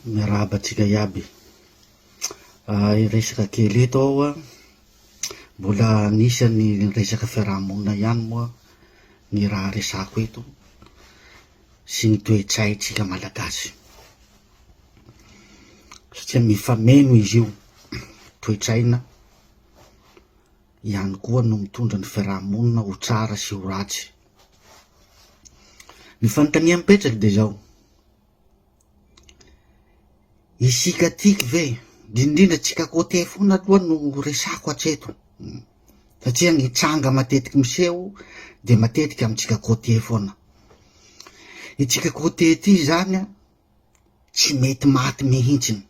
Miarahaba antsika iaby. Hiresaka kely eto aho an, mbola anisan'ny resaka fiarahamonina ihany moa ny raha resahako eto sy ny toe-tsaintsika malagasy. Satria mifameno izy io, toe-tsaina ihany koa no mitondra ny fiarahamonina ho tsara sy ho ratsy. Ny fanontania mipetraka dia izao, isika tiky ve, indrindrindra tsika côté foana aloha no resako hatreto, satria ny tranga matetiky miseho de matetika amintsika côté foana, itsika côté ty zany an tsy mety maty mihitsiny,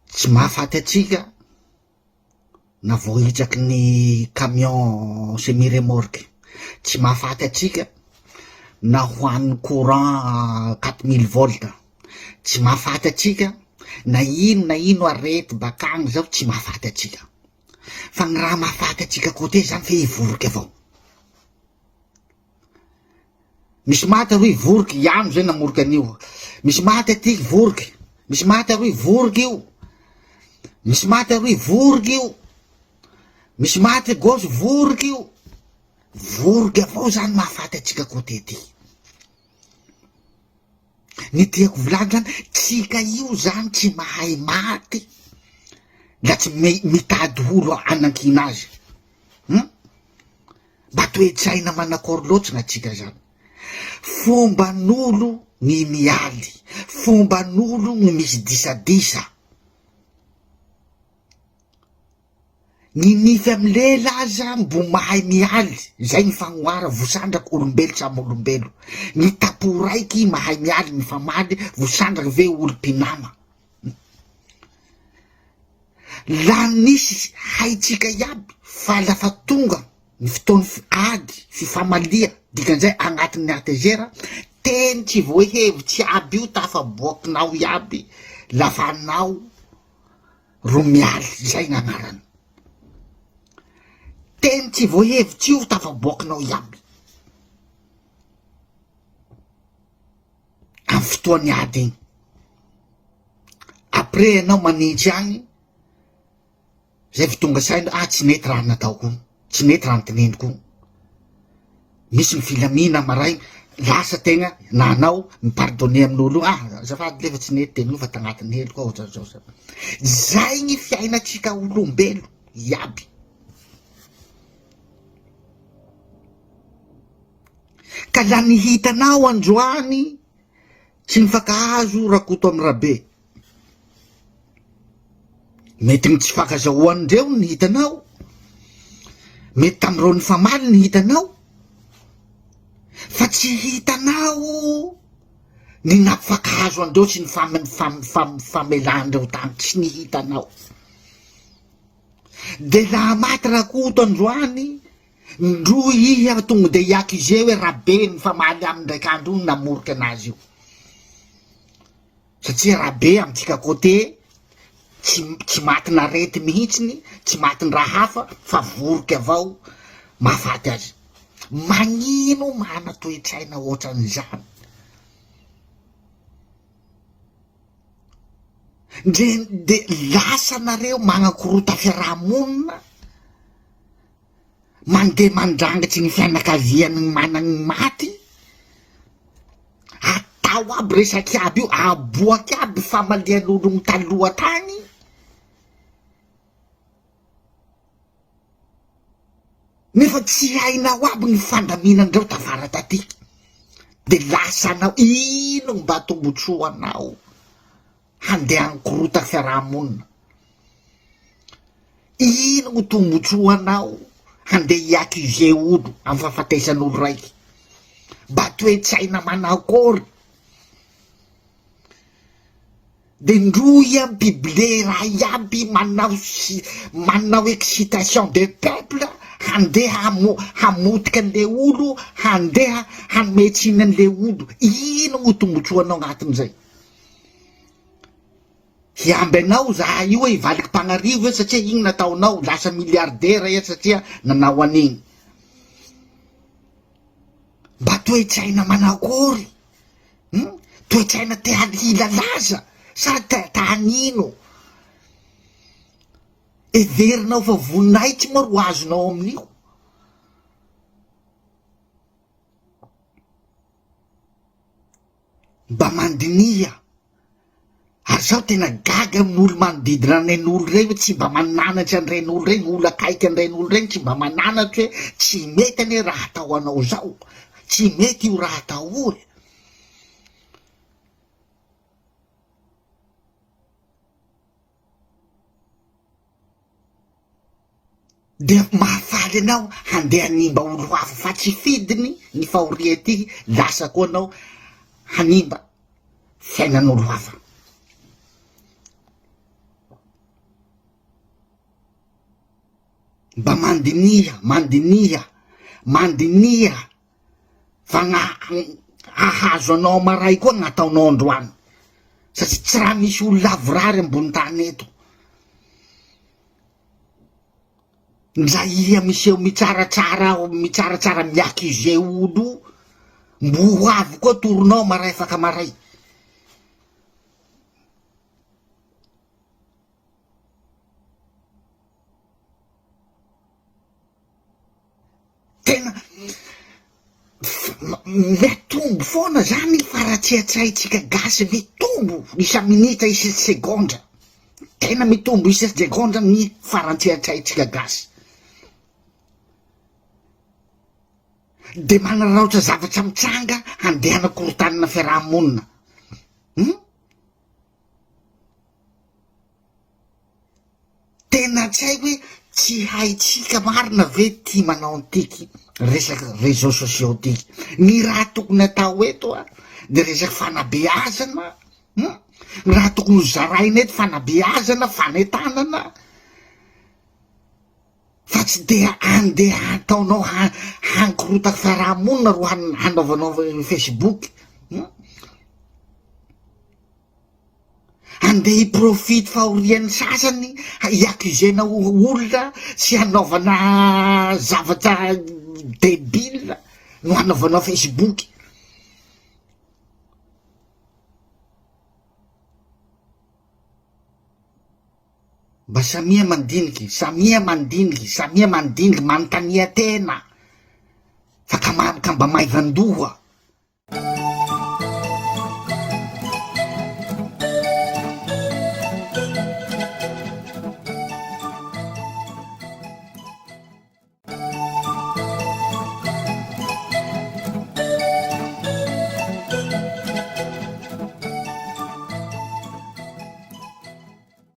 tsy mahafaty antsika na voahitsaky ny camion semi remorque, tsy mahafaty antsika na hohanin'ny courant quatre mille volt, tsy mahafaty antsika na ino na ino arety bakany zao tsy mahafaty antsika, fa ny raha mahafaty antsika côté zany fe hivoriky avao. Misy maty aroy voroky, i ano zay namoriky an'io. Misy maty aty voroky, misy maty aroy voroky io. Misy maty aroy voroky io. Misy maty gauche voroky io. Voroky avao zany mahafaty atsika côté ty. Ny tiako volany zany, tsika io zany tsy mahay maty la tsy mitady olo hanankina azy. Hum? Mba toe-tsaina manakory loatra gn'atsika zany. Fomban'olo ny mialy, fomban'olo ny misy disadisa. Ny nify amy lela aza mbo mahay mialy, zay ny fagnohara vosandraky olombelo samy olombelo. Ny tapo raiky mahay mialy mifamaly, vosandraky ve olo mpinama. La nisy haitsika iaby fa lafa tonga ny fotoany ady fifamalia dikan'izay agnatin'ny hatezera teny tsy voahevitsy iaby io tafaboakinao iaby lafa anao ro mialy zay gn'agnarany teny tsy voahevitsy io tafaboakinao iaby amy fotoany ady igny. Après ianao manintsy agny, zay vao tonga saina ah tsy nety raha nataoko io, tsy nety raha noteneniko io. Misy ny filamina maraina, lasa tegna na anao mi-pardonner amin'olo io, ah azafady lefa tsy nety teny io fa tagnatin'ny heloko aho zao zao zao. Zay ny fiainantsika olombelo iaby. Ka la ny hitanao androany Tsy nifankahazo Rakoto amin'i Rabe. Mety ny tsy fankazahoan'ireo ny hitanao, mety tamin'ireo nifamaly ny hitanao, fa tsy hitanao ny nampifankahazo an'ireo sy ny famelan'ireo tany, tsy ny hitanao. De laha maty Rakoto androany, Ndroy iha tonga de hi-accuser hoe Rabe nifamaly aminy ndraiky andro io no namorika anazy io. Satria Rabe amintsika côté tsy tsy matin'arety mihitsiny, tsy matin-draha hafa fa voroky avao mahafaty azy. Magnino mana toe-tsaina ohatran'izany? Ndre de lasa nareo magnakorota fiarahamonina. Mandeha mandrangitry ny fianakaviany managny maty, atao aby resaky aby io, aboaky aby famalian'ologno taloha tagny, nefa tsy hainao aby ny fandaminandreo tafara taty, de lasanao, ino mba tombotsoanao handeha hankorontana fiarahamonina? Ino no tombotsoanao handeha hi-accuser olo amin'ny fahafatesan'olo raiky? Mba toe-tsaina manakory? De ndroy a mi-publier raha iaby manao sy manao excitation de peuple handeha hamo- hamotika an'le olo, handeha hanome tsiny an'le olo. Ino no tombotsoanao agnatin'izay? Hiamby anao zahay io hoe hivaliky mpagnarivo iha satria igny nataonao, lasa milliardaire iha satria nanao an'igny. Mba toe-tsaina manakory? Hum? Toe-tsaina te hila laza sa te hanino? Heverinao fa voninahitsy moa ro azonao amin'io? Mba mandiniha. Ary zaho tena gaga amin'ny olo manodidina an'ireny olo ireny hoe tsy mba mananatra an'ireny olo ireny, olo akaiky an'ireny olo ireny tsy mba mananatra hoe tsy mety anie raha atao anao zao, tsy mety io raha atao io e. Dia mahafaly anao handeha hanimba olo hafa fa tsy fidiny ny fahoria ity lasa koa anao hanimba fiainan'olo hafa. Mba mandiniha, mandiniha, mandiniha fa gna hahazo anao maray koa gn'ataonao androany satria tsy raha misy olo lavorary ambony tany eto. Ndra ia miseho mitsaratsara mitsaratsara mi-accuser olo io, mbo ho avy koa toronao maray afaka maray. Tena mitombo foana zany faratsian-tsaintsika gasy, mitombo isa-minitra isa-tsegondra, tena mitombo isa-tsegondra ny farantsian-tsaintsika gasy. De manararaotra zavatra mitranga handeha hanakorontanana fiaraha-monina. Hum? Tena tsy haiko hoe tsy haintsika marina ve ty manao an'tiky resaka réseaux sociaux tiky. Ny raha tokony atao eto a de resaka fanabeazana hum, ny raha tokony ho zaraina eto fanabeazana, fanentanana, fa tsy de andeha ataonao ha- hankorontana fiarahamonina ro han- hanaovanao facebook hum. Andeha hi-profite fahorian'ny sasany hi-accuser-na olona sy hanaovana zavatra debile no hanaovanao facebook. Mba samia mandiniky, samia mandiniky, samia mandiniky, manontania tena fa ka ka mba maivan-doha.